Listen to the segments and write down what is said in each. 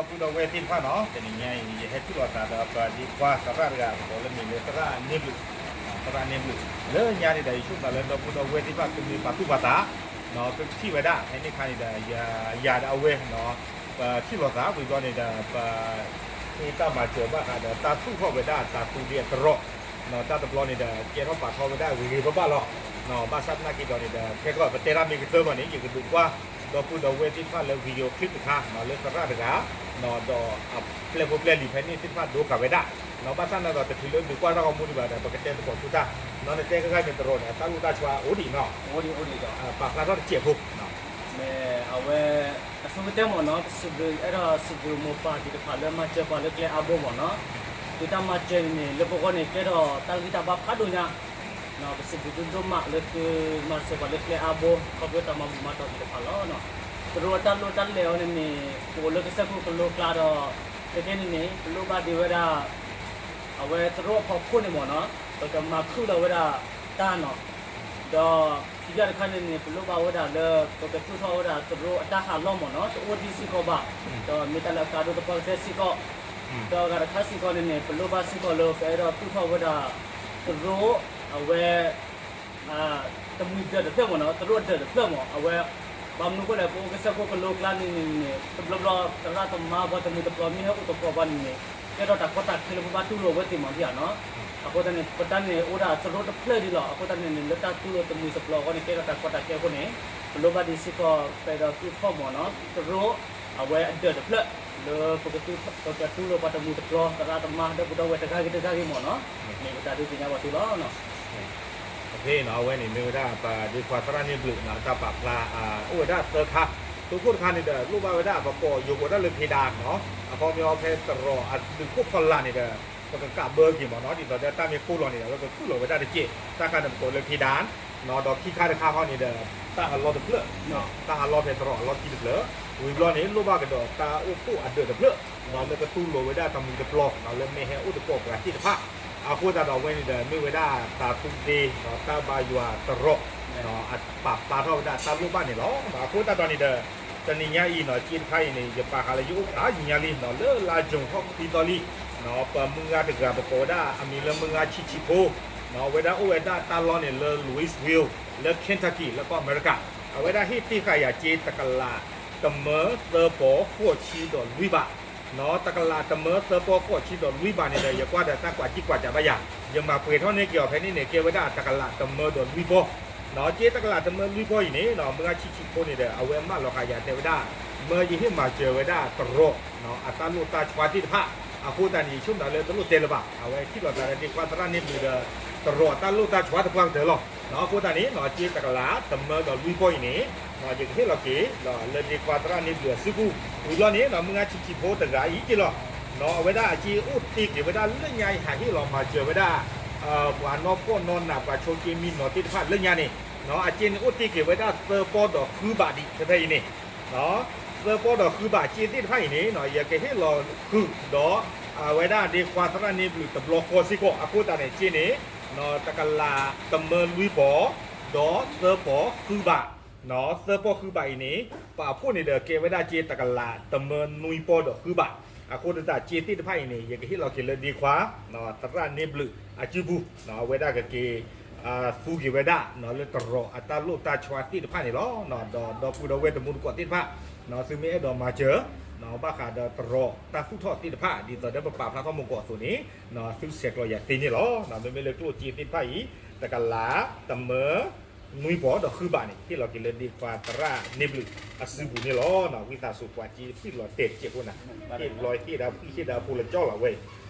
ဒီပုၢ်ဒီဝဲၢ်သ့ၣ်တဖၣ်နီၤ, တနံၤညါအံၤ ယဟဲထံၣ်လိာ်သးဒီးပဒ့ခွါသရၣ်တဂၤ ကိးလၢမ့ၢ်လၢသရၣ်န့ၣ်ဘျုး, သရၣ်န့ၣ်ဘျုး, လၢညါန့ၣ်ဒီး ယဆိကမိၣ်လၢဒီပုၢ်ဒီဝဲၢ်သ့ၣ်တဖၣ် သုမ့ၢ်ပာ်သူၣ်ပာ်သး ကထံၣ်ဝဲဒၣ် ဖဲန့ၣ်ခါန့ၣ်ဒီး ယၤဒီးအဝဲ ပထံၣ်လိာ်သးဝံၤဘျီန့ၣ်ဒီး ပ ဟ့ၣ်တၢ်မၤစၢၤဘၣ်ဃးဒီးတၢ်သူၣ်ထီၣ်ဝဲဒၣ်တၢ်သူဒ့အတရီၣ်, တၢ်တဘျီန့ၣ်ဒီး ကဲထီၣ်ပာ်ထီၣ်ဝဲဒၣ်ဂ့ၤဂ့ၤဘၣ်ဘၣ်လီၤ. ဘၣ်ဆၣ်သနာ်က့ဒီးန့ၣ်ဒီး ခဲကီၢ်ပတဲတၢ်မ့ၢ်ကတၢၢ်ဘျီန့ၣ် ယကဒုးကွၢ် ဒီပုၢ်ဒီဝဲၢ်သ့ၣ်တဖၣ်လၢ video clip တခါ လၢသရၣ်တဂၤ ဒီးအပျဲၢ်ဖိပျဲၢ်လံၤဖဲန့ၣ်သ့ၣ်တဖၣ်ဒိကးဝဲဒၣ်, ဘၣ်ဆၣ်န့ၣ်ဒီး တချုးလၢဒုးကွၢ်တၢ်ဂီၤမူဒံးဘၣ်ဒီး ပကတဲသကိးဆူတၢ်, နတဲကဂၤမ့ၢ်တရီၣ်န့ၣ် အတၢ်လိၣ်တၢ်ဆှါအိၣ်ဒံးနီၤ, ပာ်ဖျါထီၣ်တစဲးဖိ မ့ၢ်အဝဲ အဆိကတၢၢ်မ့ၢ်နီၤ ပစံးဘျုး အဲၣ်ဒိးစံးဘျုးမိၢ်ပၢ်သ့ၣ်တဖၣ်လၢမၤစၢၤပှၤလၢကျဲအါဘိမ့ၢ်နီၤ, ဒုးတၢ်မၤစၢၤန့ၣ် လၢပဂီၢ်န့ၣ် ကဲထီၣ်တၢ်ဂံၢ်တၢ်ဘါဖးဒိၣ်ညါ, ပစံးဘျုးသုဒိၣ်မးလၢသုမၤစၢၤပှၤလၢကျဲအါဘိ ခီဖျိတၢ်မၤဘူၣ်မၤတီၢ်သ့ၣ်တဖၣ်လီၤ. တရူးအတၢ်လိၣ်တၢ်လဲၤအီၤန့ၣ်န့ၣ် ပအိၣ်လၢကစၢၢ်ခိၣ်ကလိကျါဒီး ခဲကနံၣ်န့ၣ် ပလိၣ်ဘၣ်ဒံးဝဲဒၣ် အဝဲတရူးအဖီခိၣ်န့ၣ်မ့ၢ်နီၤ ပကမၤခုၣ်လီၤဝဲဒၣ်တၢ်နီၤ, ဒီးခံဂၤတခါန့ၣ်န့ၣ် ပလိၣ်ဘၣ်ဝဲဒၣ်လၢ ပကသူၣ်ထီၣ်ဝဲဒၣ်တရူးအတၢ်ဟးလီၢ်မ့ၢ်နီၤ တအိၣ်ဒံးစ့ၢ်ကီးဘၣ်, ဒီးမ့ၢ်တၢ်လၢအကါဒိၣ်သပှၢ်ကတၢၢ်စ့ၢ်ကီး, ဒီးအဂၤတခါစ့ၢ်ကီးန့ၣ်န့ၣ် ပလိၣ်ဘၣ်စ့ၢ်ကီးလၢ ပအဲၣ်ဒိးသူၣ်ထီၣ်ဝဲဒၣ် တရူး အဝဲ တမှံၤဒၢးတဖျၢၣ်မ့ၢ်နီၤ တရူးအဒၢးတဖျၢၣ်မ့ၢ် အဝဲ ဘၣ်မနုၤအဃိလဲၣ် ပအိၣ်ကစၢၢ်ခိၣ်ကလိကျါန့ၣ်န့ၣ်န့ၣ် တဘျီဘျီ သရၣ်သမါပှၤတမှံၤတပျီၤမ့ၢ်ဟဲအိၣ်သကိးဘၣ်န့ၣ်န့ၣ် ကဲထီၣ်တၢ်ကီတၢ်ခဲလၢပဘၣ်တူၢ်လိာ်ဝဲသ့ၣ်မ့ၢ်ဒံးဧါနီၤ, အဃိသတးန့ၣ် ပတၢ်န့ၣ်အိၣ်ဒၣ်တရူးတဖျၢၣ်ဒံးလီၤ. အဃိသတးန့ၣ်န့ၣ် လၢတၢ်တူၢ်လိာ်တမှံၤတပျီၤအဂီၢ်န့ၣ် ကဲထီၣ်တၢ်ကီတၢ်ခဲအဃိန့ၣ် ပလိၣ်ဘၣ်ဒံးစ့ၢ်ကီး ပအဲၣ်ဒိးသူၣ်ထီၣ်မ့ၢ်နီၤ တရူး အဝဲအဒၢးတဖျၢၣ် လၢပကတူၢ်လိာ်ပှၤတမှံၤတပျီၤ သရၣ်သမါ ဒီပုၢ်ဒီဝဲၢ်တဂၤဂ့ၤတဂၤဂ့ၤမ့ၢ်နီၤ မ့ၢ်ပတၢ်ဒုးသ့ၣ်ညါဘၣ်သုလီၤ. အဝဲန့ၣ်မ့ၢ်ဝဲဒၣ်ပဒ့ခွါသရၣ်န့ၣ်ဘျုးနီၤ တၢ်ပာ်ဖျါ အိၣ်ဝဲဒၣ်သၢခါ, သိခိၣ်တခါန့ၣ်ဒီး လိၣ်ဘၣ်ဝဲဒၣ်ပကိး ယိၤကိးတၢ်လၢ ဖံးဒါ နီၤ, အခီပညီဖဲတရီးအဒုးခိၣ်ဖီလာ်န့ၣ်ဒီး ပကကးဘၢက့ၤမ့ၢ်နီၤ ဒ်သိးဒီးတၢ်မ့ၢ်ကိၢ်လီၤန့ၣ်ဒီး အဝဲကခုၣ်လီၤဝဲဒၣ်တက့ၢ်, တၢ်ခါန့ၣ်ပကိးလၢ ဖံးဒါ နီၤ, ဒီးခံခါတခါဃီန့ၣ်ဒီး တၢ်ဟးလီၢ်တဖျၢၣ်, တၢ်ဟးလီၢ်ဖဲတရီးအလီၢ်ခံတဖျၢၣ်, ဝံၤဘျီန့ၣ် လိၣ်ဘၣ်ကဒီးတၢ်အိၣ်ဖှိၣ်အဒၢးတဖျၢၣ် နီၤ လၢကတူၢ်လိာ်ဝဲဒၣ်တမှံၤတပျီၤ နီၤ လၢမ့ၢ်ဟဲအိၣ်သကိးပှၤသ့ၣ်တဖၣ်, အဃိသတးဒီးအဝဲန့ၣ်ဒီး မ့ၢ်ဝဲဒၣ်တၢ်သူဒ့ နီၤ တၢ်ဘါယွၤတရီး ပာ်ဖျါထီၣ်ဝဲဒၣ်တၢ်လိၣ်ဘၣ်န့ၣ်လီၤ. အဃိသတးဒီးန့ၣ်ဒီး တနံၤညါအံၤနီၤ စ့တခါအံၤန့ၣ် ယပာ်ဃာ်လၢယအိၣ်ဖးယံာ်ညါလံနီၤ လၢလါယူၤထီၣ်ခွံသီလံ, နီၤ ပမုၢ်ဂၤတဂၤပကိးဝဲဒၣ်အမံၤလၢမုၢ်ဂၤဆံးဆံးဖိ, နီၤ အဝဲဒၣ်အိၣ်ဝဲဒၣ်တၢ်လီၢ်န့ၣ်လၢ Louisville လၢ Kentucky လၢကီၢ်အမဲရကၤ, အဝဲဒၣ်ဟ့ၣ်တ့ၢ်ဃာ်ယၤစ့တကလးတမၢသၢပီၤဃိးဆံဒီးလွံၢ်ဘး နီၤ တကလးတမၢသၢပီၤဃိးဆံဒီးလွံၢ်ဘးန့ၣ်ဒီး ယကွၢ်ဒီးတၢ်ကွၢ်ကံကွၢ်စးဘၣ်ယၤ, ယမၤပှဲၤထီၣ်န့ၢ်က့ၤအီၤဖဲန့ၣ်န့ၣ် ကဲဝဲဒၣ်တကလးတမၢဒီးလွံၢ်ပီၤ, နီၤ စ့တကလးတမၢလွံၢ်ပီၤအံၤန့ၣ် နီၤ မုၢ်ဂၤဆံးဆံးဖိန့ၣ်ဒီး အဝဲမၢလီၤဃာ်ယၤတဲဝဲဒၣ် မၢယဟ့ၣ်မၤစၢၤဝဲဒၣ်တရီး နီၤ အတၢ်လိၣ်တၢ်ဆှါသ့ၣ်တဖၣ်, အဃိသတးန့ၣ် ယဆိကမိၣ်လၢတလိၣ်တဲလၢၤဘၣ်, အဝဲထံၣ်လိာ်သးလၢဒ့ခွါသရၣ်န့ၣ်ဘျုးဒီး တရီးအတၢ်လိၣ်တၢ်ဆှါသပှၢ်ကတၢၢ်လီၤ, နီၤ အဃိသတးန့ၣ် နီၤ စ့တကလးတမၢဒီးလွံၢ်ပီၤအံၤန့ၣ် နီၤ ယကဟ့ၣ်လီၤက့ၤ လၢဒ့ခွါသရၣ်န့ၣ်ဘျုးအစုပူၤ, ဝံၤဘျီန့ၣ် နီၤ မုၢ်ဂၤဆံးဆံးဖိတဂၤအံၤက့ၤလီၤ, နီၤ အဝဲဒၣ်အစ့အိၣ်တ့ၢ်က့ၤဝဲဒၣ်လၢညါအံၤ ဟးဟ့ၣ်လီၤမၤစၢၤဝဲဒၣ် ပှၤနီၢ်ဖှီၣ်နီၢ်နး ပှၤဆိက့မံနီၤသ့ၣ်တဖၣ်လၢညါန့ၣ်, နီၤ အစ့န့ၣ်အိၣ်တ့ၢ်က့ၤဝဲဒၣ်သၢပီၤဒီးဃုဘးဒံး ဖဲဖဲအံၤန့ၣ်, နီၤ သၢပီၤဒီးဃုဘးစ့သ့ၣ်တဖၣ်အံၤန့ၣ် နီၤ ယကဟ့ၣ်လီၤဃုာ်ဒီး အဝဲဒၣ်ဒ့ခွါသရၣ်န့ၣ်ဘျုးတဘျီဃီစ့ၢ်ကီး, အဃိသတးန့ၣ် စ့န့ၣ် နီၤ တကလးတမၢလွံၢ်ပီၤ ဒီးသၢပီၤဃုဘး, နီၤ သၢပီၤဃုဘးအံၤန့ၣ် ပာ်ဖှိၣ်န့ၣ်ဒီးကဲဝဲဒၣ်စ့တကလးတမၢနွံပီၤဒီးဃုဘး, အဃိသတးစ့သ့ၣ်တဖၣ်အံၤန့ၣ် ယကဟ့ၣ်လီၤက့ၤလၢဒ့ခွါ သရၣ်န့ၣ်ဘျုးအစုပူၤ, နီၤ အဝဲဒၣ်ကက့ၤ သူက့ၤဝဲဒၣ် နီၤ လၢတရီးအတၢ်လိၣ်တၢ်ဆှါသ့ၣ်တဖၣ်န့ၣ်လီၤ, နီၤ ဒီးဒီပုၢ်ဒီဝဲၢ်တံၤသကိးသ့ၣ်တဖၣ်, နီၤ သုမ့ၢ်အဲၣ်ဒိးမၤစၢၤ နီၤ ဘၣ်ဃးဒီးတရီးတၢ်သူၣ်ထီၣ်သ့ၣ်တဖၣ် ဒ်သိးဒီးပပာ်ဖျါထီၣ်မုၢ်ကီၢ်အသိးန့ၣ်, နီၤ သုဆဲးကျိးယၤသ့န့ၣ်လီၤ, နီၤ မ့မ့ၢ်လၢကျိၣ်စ့သ့ၣ်တဖၣ်အံၤ တကလးတမၢနွံပီၤဒီးဃုဘးန့ၣ် ဟ့ၣ်လီၤက့ၤလၢဒ့ခွါသရၣ်န့ၣ်ဘျုးအစုပူၤန့ၣ်လီၤ, နီၤ ဝံသးစူၤပှၤစ့ဖှံၣ်လီၤတဲာ်တစဲးဖိနၤ, ဟ့ၣ်လီၤဟ့ၣ်ဒၣ်ဖှံၣ်ဟ့ၣ်ဒၣ်ဖိလၢကၠီလီၤဝဲ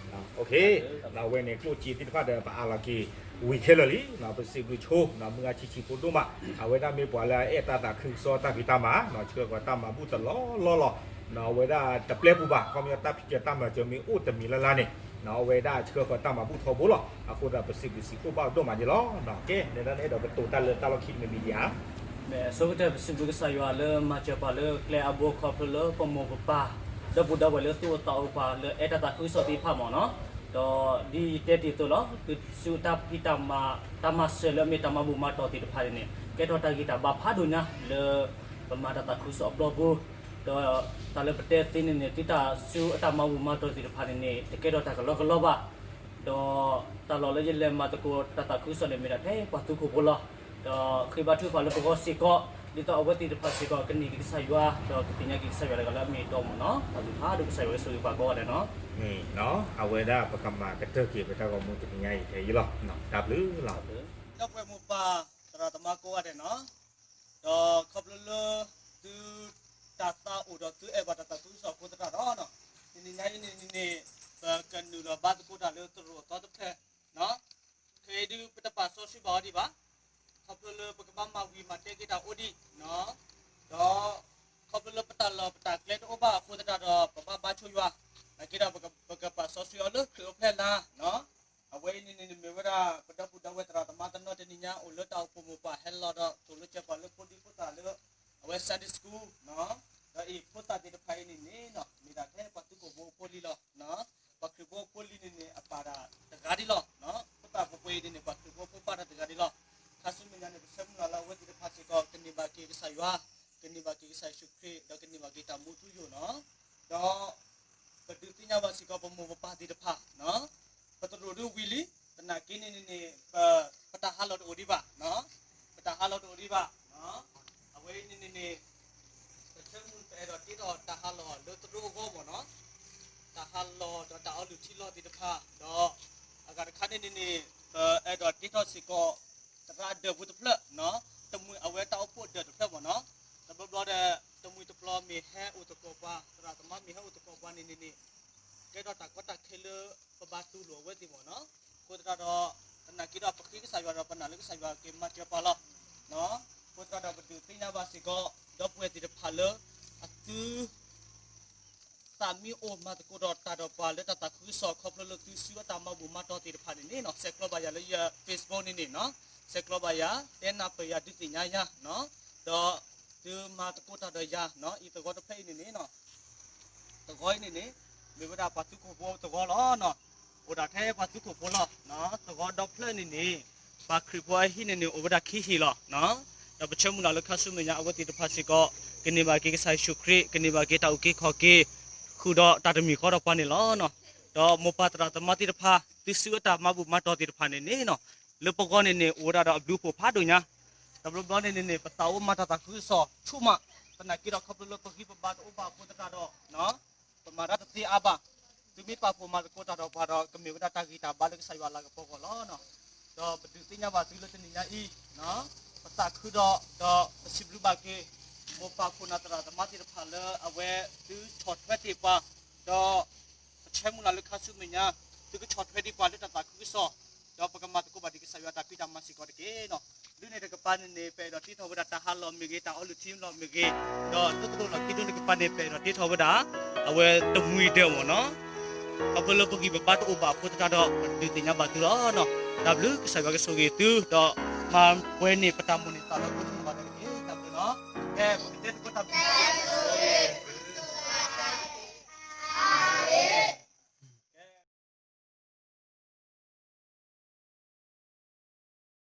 အံၤ နီၤဝဲန့ၣ်ကျိၣ်စ့သ့ၣ်တဖၣ်ဒီး ပအးလီၤက့ၤဝံၤခဲလၢာ်လံ, နီၤ ပစံးဘျုးဆိ နီၤ မုၢ်ဂၤဆံးဆံးဖိဒိၣ်မး, အဝဲဒၣ်မ့ၢ်ပှၤလၢအအဲၣ်တၢ်သးခုကစီၣ်တၢ်ဖံးတၢ်မၤ, နီၤ ဆှၢဃီၤတၢ်မၤဘူၣ်တလီၢ်လီၢ်လီၤ, နီၤအဝဲဒၣ်တပျဲပူၤဘၣ်, ခီပညီတၢ်ဖံးတၢ်မၤစၢၤမ့ၢ်အိၣ်တမံၤလၢ်လၢ်န့ၣ်, နီၤ အဝဲဒၣ်ဆှၢဃီၤတၢ်မၤဘူၣ်ထီဘိလီၤ, အဃိသတးပစံးဘျုးစံးဖှိၣ်ဘၣ်ဒိၣ်မးန့ၣ်လီၤ, ကဲ နဒၣ်နအဲၣ်ဒိးကတိၤတၢ်လၢတၢ်လီၢ်ခံတမံၤမံၤဒံးဧါ မ့ၢ်အဆိကတၢၢ်ပစံးဘျုးကစၢ်ယွၤလၢမၤစၢၤပှၤလၢကျဲအါဘိ ခီဖျိလၢပမိၢ်ပပၢ် ဒီပုၢ်ဒီဝဲၢ်လၢသူၣ်အိၣ်သးအိၣ်ပှၤလၢအဲၣ်တၢ်သးခုကစီၣ်သ့ၣ်တဖၣ်မ့ၢ်နီၤ, ဒီးဒ်ယတဲတ့ၢ်အသိးလီၤ, သုစုတၢ်ဖံးတၢ်မၤ တၢ်မၤစၢၤလၢအမ့ၢ်တၢ်မၤဘူၣ်မၤတီၢ်သ့ၣ်တဖၣ်န့ၣ်န့ၣ် ကဲထီၣ်တၢ်ဂံၢ်တၢ်ဘါဖးဒိၣ်ညါလၢ ပမၤတၢ်သးခုကစီၣ်အဘျီပူၤ, ဒီးတၢ်လၢပတဲသ့န့ၣ်န့ၣ် သုတၢ်ဆူအတၢ်မၤဘူၣ်မၤတီၢ်သ့ၣ်တဖၣ်န့ၣ်န့ၣ် တကဲထီၣ်တၢ်ကလီကလီဘၣ်. ဒီးတၢ်လီၢ်လၢယလဲၤမၤသကိးတၢ်သးခုကစီၣ်န့ၣ် မ့ၢ်ဒၣ်ထဲပှၤသုးခိၣ်ဖိလီၤ. ဒီးဃ့ဘါထုကဖၣ်လၢပဂီၢ်စ့ၢ်ကီး ဒ်သိးအဝဲသ့ၣ်တဖၣ်စ့ၢ်ကီး ကန့ၢ်က့ၤကစၢ်ယွၤ ဒီးကသ့ၣ်ညါက့ၤကစၢ်ယွၤတဂၤလၢအမ့ၢ်အတီမ့ၢ်နီၤ. ပၢ်သ့ၣ်တဖၣ်ဒီးကစၢ်ယွၤကဆိၣ်ဂ့ၤပှၤကိးဂၤဒဲးနီၤ. မ့ၢ်နီၤ, အဝဲဒၣ်ပကမၤကတၢၢ်က့ၤပတၢ်ဂီၤမူတနံၤညါအံၤခဲအံၤလီၤ. တၢ်ဘျုးလီၤ. ဒီပုၢ်ဝဲၢ်မိၢ်ပၢ်သရၣ်သမါကိးဂၤဒဲးနီၤ, ဒီးခီဖျိလၢ သုတၢ်သးအိၣ်ဒီးသုအဲၣ်ဘၣ်တၢ်သးခုကစီၣ်အဃိသတးဒီး တနံၤညါအံၤန့ၣ်န့ၣ် ပကနုာ်လီၤဘါသကိးတၢ်လၢသရိာ်အသီတဖျၢၣ်, ခဲအံၤဒုးပတပာ်စီဆှံဘၣ်အီၤဒံးဘၣ်. ခီဖျိလၢပကဘၣ်မၤဝံၤမၤတဲာ်က့ၤတၢ်အိၣ်ဒံး, ဒီးခီဖျိလၢပတၢ်လီၢ်ပတၢ်ကျဲတအိၣ်ဘၣ်အဃိသတးဒီး ပဘၣ်ဘါဆိယွၤ, နာ်က့ဒီး ပကပာ်စီဆှံအီၤလၢခရံာ်အိၣ်ဖျဲၣ်လါ အဝဲအံၤန့ၣ်န့ၣ် မ့ၢ်ဝဲဒၣ်ပဒီပုၢ်ဒီဝဲၢ်သရၣ်သမါတနီၤတနံၤညါ အိၣ်လၢတၢ်အိၣ်ဖှိၣ်မိၢ်ပၢ်ဟဲလီၤဒီး သိၣ်လိကၢၤပှၤလၢဖိဒံဖိသၣ်လၢ အဝဲ Sunday School, ဒီးအံၤဖိသၣ်သ့ၣ်တဖၣ်အံၤန့ၣ်န့ၣ် မ့ၢ်ဒၣ်ထဲပှၤသုးခိၣ်ဖိအဖိလံလီၤ. ပှၤခရံာ်ဖိအဖိလံန့ၣ်န့ၣ် အပၢ်တၢ်တဂၤဒံးလီၤ. ဖိသၣ်ပှဲၤပှဲၤအံၤန့ၣ်န့ၣ် ပှၤခရံာ်ဖိအဖိပၢ်တၢ်တဂၤဒံးလီၤ. ခါဆူမဲာ်ညါန့ၣ် ပဆၢမုၢ်လၢ်လၢအဝဲသ့ၣ်တဖၣ်စ့ၢ်ကီး ကန့ၢ်ဘၣ်က့ၤကစၢ်ယွၤ, ကန့ၢ်ဘၣ်က့ၤကစၢ်ယ့ၣ်ၡူးခရံာ် ဒီးကန့ၢ်ဘၣ်က့ၤတၢ်မူထူယိာ်နီၤ. ဒီး ပဒုးသ့ၣ်ညါဘၣ်စ့ၢ်ကီး ပမိၢ်ပပၢ်သ့ၣ်တဖၣ် ပသရိာ်ဒုးဝံၤလံ, သနာ်က့န့ၣ်န့ၣ်န့ၣ် ပတၢ်ဟးလီၤတအိၣ်ဒံးဘၣ်, ပတၢ်ဟးလီၤတအိၣ်ဒံးဘၣ်. အဝဲအံၤန့ၣ်န့ၣ်န့ၣ် ပဆၢမုၢ်ပအဲၣ်ဒိးတ့ထီၣ်တၢ်ဟးလီၤလၢသရိာ်အဂီၢ်မ့ၢ်နီၤ, တၢ်ဟးလီၤဒီးတၢ်အီလုၢ်ထံလီၢ်သ့ၣ်တဖၣ်, ဒီးအဂၤတခါန့ၣ်န့ၣ်န့ၣ် ပအဲၣ်ဒိးတ့ထီၣ်စ့ၢ်ကီး သရၣ်ဒၢးဖိတဖျၢၣ်, တမှံၤအဝဲတၢ်အိၣ်ဖှိၣ်ဒၢးတဖျၢၣ်မ့ၢ်နီၤ, တဘျီဘျီဒီး တမှံၤတပျီမ့ၢ်ဟဲအိၣ်သကိးပှၤ သရၣ်သမါမ့ၢ်ဟဲအိၣ်သကိးပှၤန့ၣ်န့ၣ်န့ၣ် ကဲထီၣ်တၢ်ကီတၢ်ခဲလၢပဘၣ်တူၢ်လိာ်အဝဲသ့ၣ်မ့ၢ်နီၤ, အဃိသတးဒီး သနာ်က့ဒီးပဃ့ကစၢ်ယွၤဒီးပနာ်လၢကစၢ်ယွၤက့ၤမၤစၢၤပှၤလီၤ. အဃိသတးဒီးပဒုးသ့ၣ်ညါဘၣ်စ့ၢ်ကီး ဒီပုၢ်ဝဲၢ်သ့ၣ်တဖၣ်လၢ အသု သးမံအိၣ်မၤသကိးဒီးတၢ်ဒီးပှၤလၢတၢ်သးခုကစီၣ် ခီဖျိလၢသုစုအတၢ်မၤဘူၣ်မၤတီၢ်သ့ၣ်တဖၣ်န့ၣ်န့ၣ်နီၤ, ဆဲးကျိးဘၣ်ယၤလၢယ Facebook န့ၣ်န့ၣ်နီၤ, ဆဲးကျိးဘၣ်ယၤ တဲနၢ်ပၢၢ်ယၤဒုးသ့ၣ်ညါယၤနီၤ, ဒီးသုမၤသကိးတၢ်ဒီးယၤနီၤ, အံၤသဝီတဖျၢၣ်အံၤန့ၣ်န့ၣ်နီၤ သဝီအံၤန့ၣ်န့ၣ် မ့ၢ်ဝဲဒၣ်ပှၤသုးခိၣ်ဖိသဝီလီၤနီၤ, အိၣ်ဒၣ်ထဲပှၤသုးခိၣ်ဖိလီၤ. သဝီဒီဖျၢၣ်န့ၣ်န့ၣ် ပှၤခရံာ်ဖိအဟံၣ်န့ၣ်န့ၣ် အိၣ်ဝဲဒၣ်ခံဟံၣ်လီၤ. ဒီးပဆၢမုၢ်လၢ်လၢခါဆူမဲာ်ညါအဝဲသ့ၣ်တဖၣ်စ့ၢ်ကီး ကန့ၢ်ဘၣ်က့ၤကစၢ်ယ့ၣ်ၡူးခရံာ် ကန့ၢ်ဘၣ်က့ၤတၢ်အုၣ်က့ၤခီၣ်က့ၤ ဃုာ်ဒီးတၢ်တမံၤဃီဒီးပှၤန့ၣ်လီၤ. ဒီးမိၢ်ပၢ်သရၣ်သမါသ့ၣ်တဖၣ် သုစုအတၢ်မၤဘူၣ်မၤတီၢ်သ့ၣ်တဖၣ်န့ၣ်န့ၣ်နီၤ လၢပဂီၢ်န့ၣ်န့ၣ် အိၣ်ဝဲဒၣ်ဒီးအဘျုးအဖှိၣ်ဖးဒိၣ်ညါ, တဘျီဘျီန့ၣ်န့ၣ်န့ၣ် ပသးအိၣ်မၤတၢ်သးခုကစီၣ်ဆူၣ်မး, သနာ်က့ဒီးခီဖျိလၢပဂံၢ်ပဘါတအိၣ်ဘၣ်အဃိသတးဒီး ပမၤတၢ်တသ့အါဘၣ်. သုမ့ၢ်ပာ်ဖှိၣ်မၤသကိးတၢ်ဒီးပှၤဒီး ကမ့ၢ်ဝဲဒၣ်တၢ်ဂံၢ်တၢ်ဘါလၢကစၢ်ယွၤလၤကပီၤအဂီၢ်လီၤ. ဒီးပဒုးသ့ၣ်ညါဘၣ်သုလၢတနံၤညါအံၤ, ပသးခုဒီး ဒီးပစံးဘျုးဘၣ်က့ၤ မိၢ်ပၢ်ခိၣ်နၢ်သရၣ်သမါသ့ၣ်တဖၣ်လၢအဝဲသုဆီၣ်ထွဲတ့ၢ်ပှၤ, ဒီး ပဆၢမုၢ်လၢ်လၢခါဆူမဲာ်ညါ သုကဆီၣ်ထွဲဒံးပှၤလၢတၢ်သးခုကစီၣ်, ဒီးပကမၤသကိးဘၣ်ဒံးကစၢ်ယွၤတၢ်ဖံးတၢ်မၤစ့ၢ်ကီးတက့ၢ်နီၤ. ဒ်န့ၣ်တကပၤန့ၣ်န့ၣ် ပအဲၣ်ဒိးတ့ထီၣ်ဝဲဒၣ်တၢ်ဟးလီၢ်မ့ၢ်ဂ့ၤ, တၢ်အီလုၢ်ထံလီၢ်မ့ၢ်ဂ့ၤ, ဒီးလၢသရိာ်လီၢ်ခံဒိၣ်တကပၤန့ၣ် ပအဲၣ်ဒိးတ့ထီၣ်ဝဲဒၣ် အဝဲတမှံၤဒၢးမ့ၢ်နီၤ. ခီဖျိလၢပဂံၢ်ပဘါတအိၣ်ဘၣ်အဃိသတးဒီး ပဒုးသ့ၣ်ညါဘၣ်သုလီၤနီၤ. တၢ်ဘျုးကစၢ်ယွၤကဆိၣ်ဂ့ၤသု ဒီးမၤပှဲၤန့ၢ်ပတၢ်မိၣ်န့ၢ်သးလီၤကိးထီၣ်ဘၣ်တက့ၢ်. တၢ်ဘျုးနီၤ. ကဲ ပကတဲသကိးတၢ်ဘျုး